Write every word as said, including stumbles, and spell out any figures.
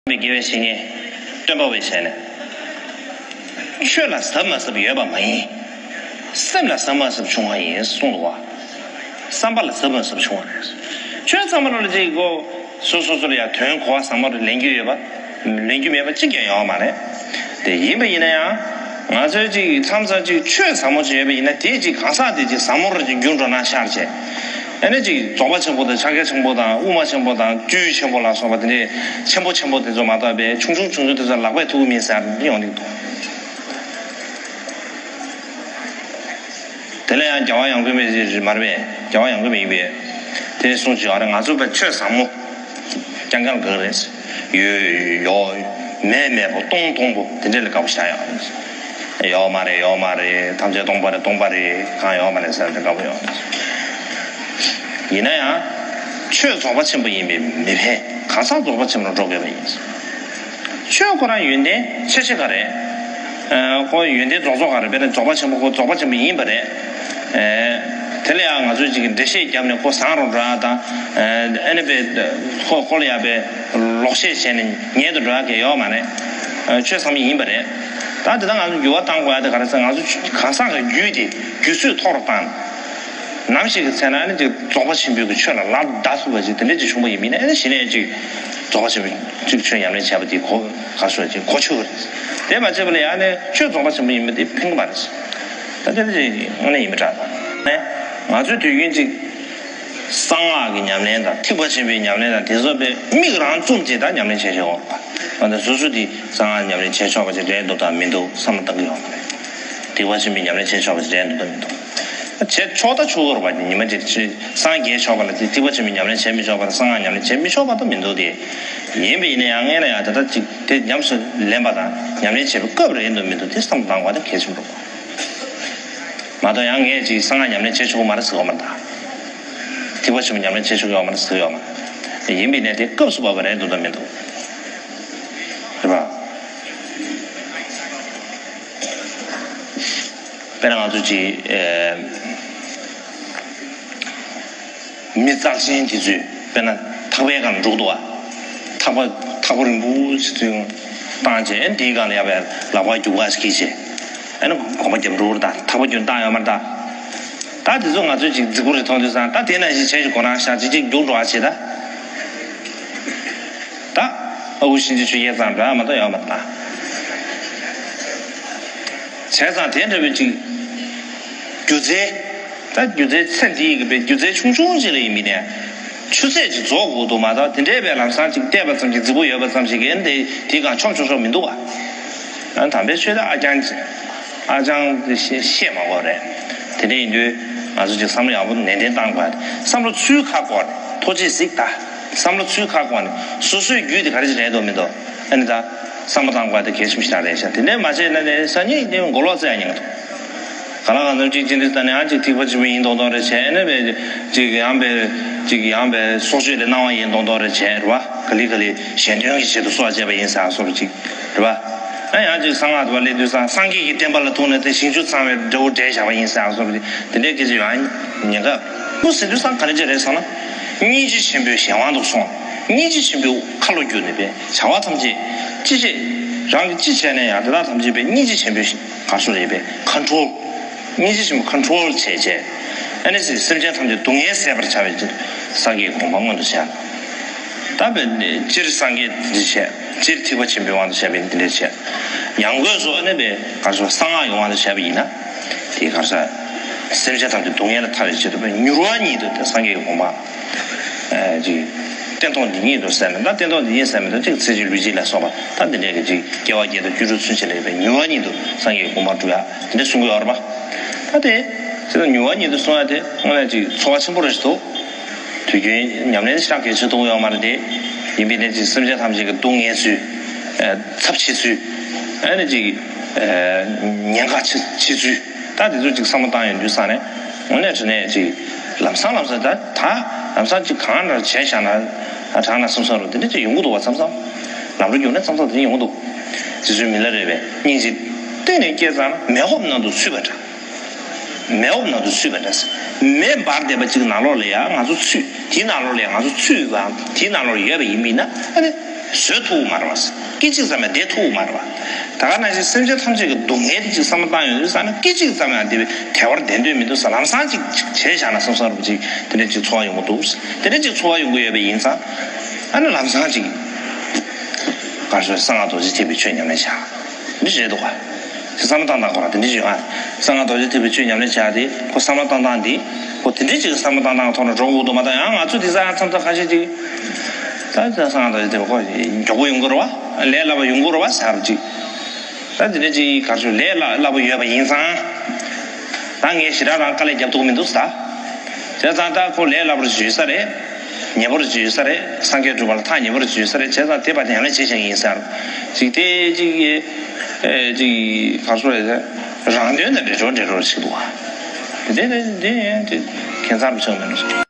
པའི་དགེ་བའི་བཤེས་གཉེན་སྟོན་པ་བས་བྱས་ནས། ཆོས་ལ་གཟབ་མ་གཟབ་ཡོད་པ་མ་ཡིན། སེམས་ལ་གཟབ་མ་གཟབ་བྱུང་བ་ཡིན་གསུངས་འདུག་བ། བསམ་པ་ལ་གཟབ་མ་གཟབ་བྱུང་བ་རེད། ཆོས་ཚང་མ་ལ་ཅིག་གོ། སོ་སོ་སོ་ལ་ཡང་དོན་གོ་བ་ཟབ་མོ་རེ་ལེན་རྒྱུ་ཡོད་པ། ལེན་རྒྱུ་མེད་པ་གཅིག་ཀྱང་ཡོད་མ་རེད། དེ་ཡིན་པ་ཡིན་ན་ཡང་། ང་ཚོའི་ཅིག་མཚམས་མཚམས་ཅིག་ཆོས་ཟབ་མོ་ཅིག་ཡོད་པ་ཡིན་ན། དེ་ཅིག་གང་ཟག་དེ་ཅིག་ཟབ་མོ་རེ་ཅིག་འགྱུར་འགྲོ་ན་ཤར་བྱས། ཨ་ནི་ཅིག་རྫོགས་པ་ཆེན་པོ་དང་ཕྱག་རྒྱ་ཆེན་པོ་དང་དབུ་མ་ཆེན་པོ་དང་བཅུད་ཆེན་པོ་ལ་སོགས་པ་དེ་འདྲའི་ཆེན་པོ་ཆེན་པོ་དེ་ཚོ་མ་གཏོགས་པའི་ཆུང་ཆུང་ཆུང་ཆུང་དེ་ཚོ་ལག་པས་ཐུག་གི་མིན་ཟེར་ཡོང་གི་འདུག། དེ་ལ་ཡང་རྒྱལ་བ་ཡང་སྒོས་མེད་ཅིག་མ་རེད་པས། རྒྱལ་བ་ཡང་སྒོས་མེད་ཡིན་པས། དེ་གསུངས་ཀྱི་ཡོད་རེད། ང་ཚོ་བས་ཆོས་ཟབ་མོ་རྐྱང་རྐྱང་དགའ་གི་རེད། ཡོད་ཡོད་མེད་མེད་པོ་སྟོང་སྟོང་པོ་དེ་འདྲས་ལ་དགའ་པོ་བཞག་ཡོད་རེད། ཡོད་མ་རེད། ཡོད་མ་རེད། ཐམས་ཅད་སྟོང་པ་རེད། སྟོང་པ་རེད། གང་ཡོད་མ་རེད་ཟེར་ཏེ་དགའ་པོ་ཡོད་རེད། ཡིན་ན་ཡང་། ཆོས་རྫོགས་པ་ཆེན་པོ་ཡིན་པས་མི་ཕན། གང་ཟག་རྫོགས་པ་ཆེན་པོར་འགྲོ་དགོས་པ་ཡིན། ཆོས་ཁོ་རང་ཡོན་ཏན་ཆེ་ཆེ་ག་རེད། ཨ། ཁོ་ཡོན་ཏན་རྫོགས་རྫོགས་ག་རེད། དཔེར་ན་རྫོགས་པ་ཆེན་པོ་ཁོ་རྫོགས་པ་ཆེན་པོ་ཡིན་པ་རེད། ཨ། དེ་ལ་ཡང་ང་ཚོས་ཅིག་འགྲེལ་བཤད་བརྒྱབ་ནས་ཁོ་བཟང་རུ་འགྲོ་ཡ་དང་། ཨ་ནི་པའི་ཁོ་ཁོ་ལ་ཡ་པའི་ལོག་བཤད་བྱས་ནས་ངན་དུ་འགྲོ་ཡ་གང་ཡོད་མ་རེད། ཨ། ཆོས་ཟབ་མོ་ཡིན་པ་རེད། ད་དེ་ལྟར་ང་ཚོ་འགྱུར་བ་གཏང་དགོས་ཡ་དེ་ག་རེ་ཟེར། ང་ཚོ་གང་ཟག་གི་རྒྱུད་དེ་རྒྱུད་ཚོད་མཐོ་རུ་བཏང་། ནམ་ཞིག་གི་ཚེ་ན་ཨ་ནི་ཅིག་རྫོགས་པ་ཆེན་པོའི་གི་ཆོས་ལ་ལར་བདའ་ཐུབ་པ་ཅིག་དེ་འདྲ་ཅིག་བྱུང་བ་ཡིན་མིན་ན། ཨ་ནི་གཞི་ནས་ཅིག་རྫོགས་པ་ཆེན་པོའི་ཅིག་ཆོས་ཉམས་ལེན་བྱས་པ་དེ་གོ་ག་སོ་ཅིག་གོ་ཆོད་ཀྱི་རེད། དེ་མ་བྱས་པ་ལ་ཡང་ནས་ཆོས་རྫོགས་པ་ཆེན་པོ་ཡིན་པ་དེ་ཕན་གི་མ་རེད། ད་དེ་འདྲ་ཅིག་དངོས་གནས་ཡིན་པ་འདྲ། ཨ་ནི་ང་ཚོའི་དུས་རྒྱུན་ཅིག་གསང་སྔགས་ཀྱི་ཉམས་ལེན་དང་ཐེག་པ་ཆེན་པོའི་ཉམས་ལེན་དང་དེ་ཚོ་དཔེ་མིག་རང་བཙུམ་བྱས་ད་ཉམས་ལེན་བྱས་བྱས་འོང་བ། ང་ཚོ་སོ་སོ་དེ་གསང་སྔགས་ཉམས་ལེན་བྱས་ཆོག་པ་ཅིག་རེད་འདུག་དང་མི་འདུག་བསམ་བློ་བཏང་གི་ཡོད་མ་རེད། ཐེག་པ་ཆེན་པོའི་ཉམས་ལེན་བྱས་ཆོག་པ་ཞིག་རེད་འདུག་དང་མི་འདུག། བྱས་ཆོག་ད་ཆོག་གི་རེད་པ། ཉི་མ་གཅིག་ཅིག་སངས་རྒྱས་ཆོག་པ་ལ་དེ་ཐེག་པ་ཆེན་པོའི་ཉམས་ལེན་བྱས་མི་ཆོག་པ་དང་གསང་སྔགས་ཉམས་ལེན་བྱས་མི་ཆོག་པ་དང་མི་འདུག་དེ། ཡིན་པ་ཡིན་ན་ཡང་སྔོན་ལ་ཡང་དེ་ལྟར་ཅིག་དེ་ཉམས་སུ་ལེན་པ་དང་ཉམས་ལེན་བྱེད་པའི་སྐབས་རེད་འདུག་མི་འདུག་དེ་བསམ་བློ་བཏང་དགོས་དེ་གལ་ཆེན་པོ་རེད། མ་གཏོགས་ཡང་ངས་ཅིག་གསང་སྔགས་ཉམས་ལེན་བྱས་ཆོག་གི་མ་རེད་ཟེར་བ་མ་རེད་ད། ཐེག་པ་ཆེན་པོ་ཉམས་ལེན་བྱས་ཆོག་གི་ཡོད་མ་རེད་ཟེར་གི་ཡོད་མ་རེད། ཡིན་པ་ཡིན་ན་དེ་སྐབས་སུ་བབས་པ་རེད་འདུག་དང་མི་འདུག་རེད་པ། དཔེར་ན་ང་ཚོ་ཅིག་ཨེ། མི་རྩལ་ཅན་དེ་ཚོས་དཔེར་ན་ཐག་པའི་སྒང་འགྲོ་གི་འདུག་བ། ཐག་པ་ཐག་པ་རིང་པོ་ཞིག་ཚུར་བཏང་བྱས། དེའི་སྒང་ལ་ཡ་པའི་ལག་པ་རྒྱུག་པ་ཞིག་བྱས། ཨ་ནི་གོམ་པ་རྒྱབ་འགྲོ་གི་རེད་ད། ཐག་པ་རྒྱུག་བཏང་ཡོད་མ་རེད་ད། ད་དེ་ཚོ་ང་ཚོས་ཅིག་རྫིག་པོ་རེད་མཐོང་དུས་ཙང་། ད་དེ་ནང་བཞིན་བྱས་ཅིག་ཁོ་རང་ཤག་ཅིག་ཅིག་རྒྱུག་འགྲོ་བ་བྱེད་ད། ད་ཨ་ཁུ་གཤིན་རྗེ་ཆོས་རྒྱལ་ཙང་འདྲ་མ་གཏོགས་ཡོད་མ་རེད་ད། བྱས་ཙང་དེ་འདྲ་བའི་ཅིག་སྒྱུ་རྩལ། ད་སྒྱུ་རྩལ་ཚད་འདི་ཡི་གི་པའི་སྒྱུ་རྩལ་ཆུང་ཆུང་ཅིག་ལ་ཡིན་མིན་ནས་ཆུ་ཚད་ཅིག་རྫོགས་དགོས་འདུག་མ་གཏོགས། དེ་འདྲའི་པའི་ལམ་སང་ཅིག་བལྟས་པ་ཙམ་གྱིས་རྫིག་པོ་ཡོད་པ་ཙམ་ཞིག་གིས་དེ་དེའི་སྒང་ཆོམ་ཆོམ་ཆོམ་མི་འདུག་བ། ཨ། དམ་པའི་ཆོས་དེ་ཨ་ཅང་ཨ་ཅང་དེ་བཤད་བཤད་མ་དགོས་རེད། དེ་འདྲ་ཡིན་དུས་ང་ཚོ་ཅིག་བསམ་བློ་ཡག་པོ་ནན་ཏན་བཏང་དགོས། བསམ་བློ་ཚུར་ཁ་བསྐོར་ནས། ཐུགས་རྗེ་གཟིགས་ད། བསམ་བློ་ཚུར་ཁ་བསྐོར་ནས་སོ་སོའི་རྒྱུད་དེ་ག་རེ་ཅིག་རེད་འདུག་མི་འདུག་ཨ་ནི་ད་བསམ་བློ་བཏང་དགོས་དེ་གལ་ཆེན་པོ་ཞིག་རེད་ཤག་དེ་འདྲ་མ་བྱས་ན་ནི་སང་ཉིན་དེ་མགོ་ལོག་རྩེ་ཡ་ཉེན་འདུག་ག་ལ་གང་འཚམ་ཅིག་ཅི་འདྲ་ལྟ་ནས་ཨ་ཅིག་ཐེག་པ་ཆེན་པོ་ཡིན་མདོག་མདོག་རེ་བྱས། ཨ་ནི་བས་ཅིག་ཡང་བས་ཅིག་ཡང་བས་སྲོག་གཅོད་ལ་གནང་བ་ཡིན་མདོག་མདོག་རེ་བྱས་རེད་བ། ག་ལེ་ག་ལེ་གཞན་དོན་གྱི་ཆེད་དུ་སྲོག་བཅད་པ་ཡིན་ཟེར་བཟོ་འདྲ་ཅིག་རེད་བ། ཨ་ཡང་ཅིག་གསང་སྔགས་དེ་བ་སླེབས་དུས་ཙང་སངས་རྒྱས་ཀྱི་བསྟན་པ་ལ་ཐུག་ནས་དེ་ཞིང་བཅུ་ཚང་བའི་འབྲས་བུ་འབྲས་བཞག་པ་ཡིན་ཟེར་བཟོ་འདྲ་ཅིག་དེ་འདྲའི་སྐད་ཆ་ཡོང་ཉེན་ཁ། སྐུ་ཟེར་དུས་ཙང་ག་རེ་བྱས་རེད་ཟེར་ན། སྙིང་རྗེ་ཆེན་པོའི་གཞན་དབང་དུ་སོང་། སྙིང་རྗེ་ཆེན་པོའི་ཁ་ལོ་བསྒྱུར་ནས་པའི་བྱ་བ་ཐམས་ཅད་ཅི་བྱེད། རང་གིས་ཅི་བྱས་ནས་ཡང་དེ་དག་ཐམས་ཅད་པའི་སྙིང་རྗེ་ཆེན་པོའི་ག་སོ་རེད་པའི་ཁོན་ཊོལ། སྙིང་རྗེ་ཆེན་པོ་ཁོན་ཊོལ་བྱས་བྱས། ཨ་ནི་སེམས་ཅན་ཐམས་ཅད་སྡུག་བསྔལ་སེལ་བར་བྱ་བའི་ཕྱིར་སངས་རྒྱས་ཀྱི་གོ་འཕང་མངོན་དུ་བྱ། ད་བས་སྤྱིར་སངས་རྒྱས་འདི་བྱས། སྤྱིར་ཐེག་པ་ཆེན་པོའི་དབང་དུ་བྱས་པའི་འདི་འདྲ་བྱས། ཡང་སྒོས་སུ་ཨ་ནི་བས་ག་སོ་གསང་སྔགས་ཀྱི་དབང་དུ་བྱས་པ་ཡིན་ན། དེ་ག་ས། སེམས་ཅན་ཐམས་ཅད་སྡུག་བསྔལ་ལས་ཐར་བའི་ཆེད་དུ་བས་མྱུར་བ་ཉིད་དུ་དེ་སངས་རྒྱས་ཀྱི་གོ་འཕང་། ཨ་ཅིག་སྟན་ཐོག་འདི་ཉིད་དུ་ཟེར་མི་འདུག་སྟན་ཐོག་འདི་ཉིད་ཟེར་མི་འདུག་ཅིག་ཚེ་གཅིག་ལུས་གཅིག་ལ་སོགས་པ་ད་འདི་འདྲའི་གི་ཅིག་སྐྱེ་བ་བརྒྱད་དང་བཅུ་དྲུག་ཚུན་ཆད་ལས་པའི་མྱུར་བ་ཉིད་དུ་སངས་རྒྱས་ཀྱི་གོ་འཕང་སྒྲུབ་ཡ་དེ་འདྲ་གསུང་གི་ཡོད་རེད་པ། ད་དེ་ཚེ་དང་མྱུར་བ་ཉིད་དུ་གསུང་ཡ་དེ་དངོས་གནས་ཅིག་ཚོར་བ་ཆེན་པོ་རེ་ཞིག་འདུག་དུས་རྒྱུན་ཉམས་ལེན་ཤག་གལ་ཆེ་མཐོང་ཡོད་མ་རེད་དེ། ཡིན་པའི་ནས་ཅིག་སེམས་ཅན་ཐམས་ཅད་ཀྱི་སྡུག་བསྔལ་ཚུལ། ཚབས་ཆེ་ཚུལ། ཨ་ནི་ཅིག་ཉེན་ཁ་ཆེ་ཆེ་ཚུལ། ད་དེ་ཚོ་ཅིག་བསམ་བློ་བཏང་ཡོང་དུས་ཙང་ནས་དངོས་གནས་དྲང་གནས་ཅིག་ལམ་སང་ལམ་སང་ད་ད་ལམ་སང་ཅིག་གང་འདྲ་བྱས་བཞག་ན་དྲང་ན་བསམ་བསམ་རུ་དེ་འདྲ་ཅིག་ཡོང་གི་འདུག་བ། མཚམས་མཚམས་ལམ་འགྲོ་རྒྱུགས་ན་མཚམས་མཚམས་དེ་འདྲ་ཡོང་གི་འདུག་རྗེ་བཙུན་མི་ལ་རས་པས་སྙིང་རྗེ་གཏིང་ནས་སྐྱེས་ཙང་མེ་ཧོབ་ནང་དུ་ཚུད་པ་འདྲ། མེ་ཧོབ་ནང་དུ་ཚུད་པ་འདྲ། མེ་འབར་བསྡད་པ་ཅིག་ནང་ལོགས་ལ་ཡང་ང་ཚོ་ཚུད། དེའི་ནང་ལོགས་ལ་ཡང་ང་ཚོ་ཚུད་པའམ་དེའི་ནང་ལོགས་ཡོད་པ་ཡིན་མིན་ན་ཨ་ནི། བཟོད་ཐུབ་མ་རེད་བ། སྐད་ཅིག་ཙམ་ཡང་བདེ་ཐུབ་མ་རེད་བ། ད་ག་ནང་བཞིན་སེམས་ཅན་ཐམས་ཅད་ཀྱི་སྡུག་བསྔལ་དེ་ཅིག་བསམ་བློ་བཏང་ཡོང་དུས་ཙང་ན་སྐད་ཅིག་ཙམ་ཡང་དེ་བས་བདེ་བར་བསྡད་འདོད་མི་འདུག་ཟེར། ལམ་སང་ཅིག་བྱས་བཞག་ན་བསམ་བསམ་རུ་ཅིག་དེ་འདྲ་ཅིག་ཚོར་བ་ཡོང་གི་འདུག། དེ་འདྲ་ཅིག་ཚོར་བ་ཡོང་གི་ཡོད་པ་ཡིན་ཙང་། ཨ་ནི་ལམ་སང་ཅིག་ག་རེ་ཟེར། གསང་སྔགས་རྡོ་རྗེ་ཐེག་པའི་ཆོས་ཉམས་ལེན་བྱ། འདི་རེད་འདུག་ག། བསམ་བློ་བཏང་སྟངས་ཁོ་རང་དེ་འདྲ་ཅིག་ཡོད་ཨ། གསང་སྔགས་རྡོ་རྗེ་ཐེག་པའི་ཆོས་ཉམས་ལེན་བྱ་དེ་ཁོ་བསམ་བློ་བཏང་སྟངས་འདི་ཁོ་དེ་འདྲ་ཅིག་བསམ་བློ་བཏང་སྟངས་ཐོག་ནས་འགྲོ་དགོས་འདུག་མ་གཏོགས། ཡང་ང་ཚོ་དེང་སང་ཡང་མཚམས་མཚམས་ཁ་ཤས་ཅིག་ད་གསང་སྔགས་རྡོ་རྗེ་ཐེག་པ་ཁོ་མགྱོགས་པོ་ཡོང་གི་རེད་བ། ལས་སླ་པོ་ཡོང་གི་རེད་བ་ཟེར་ཅིག། ད་དེ་འདྲ་ཅིག་ག་རེ་ཟེར། ལས་སླ་སླ་པོ་ཡོད་པ་ཡིན་ཙང་། ད་ངས་ཞེ་དྲག་རང་དཀའ་ལས་རྒྱབ་ཐུབ་ཀྱི་མི་འདུག་ཟེར། བྱས་ཙང་ད་ཁོ་ལས་སླ་པོ་ཞིག་ཡོད་ས་རེད། ཉེ་པོ་ཞིག་ཡོད་ས་རེད། སངས་རྒྱས་སྒྲུབ་པ་ལ་ཐག་ཉེ་པོ་ཞིག་ཡོད་ས་རེད། བྱས་ཙང་དེ་བར་དུ་ཡང་ལས་བྱེད་བཞིན་ཡིན་ཟེར། ཅིག་དེ་ཅིག་ཨེ་ཅིག་ག་རེ་ཟེར། རང་དོན་དང་འབྲེལ་འགྲོ་འབྲེལ་འགྲོ་ཞིག་འདུག་བ། དེ་དེ་དེ་དེ་དེ་ཁྱད་མཚར་པོ་ཆགས་མེད་ལ།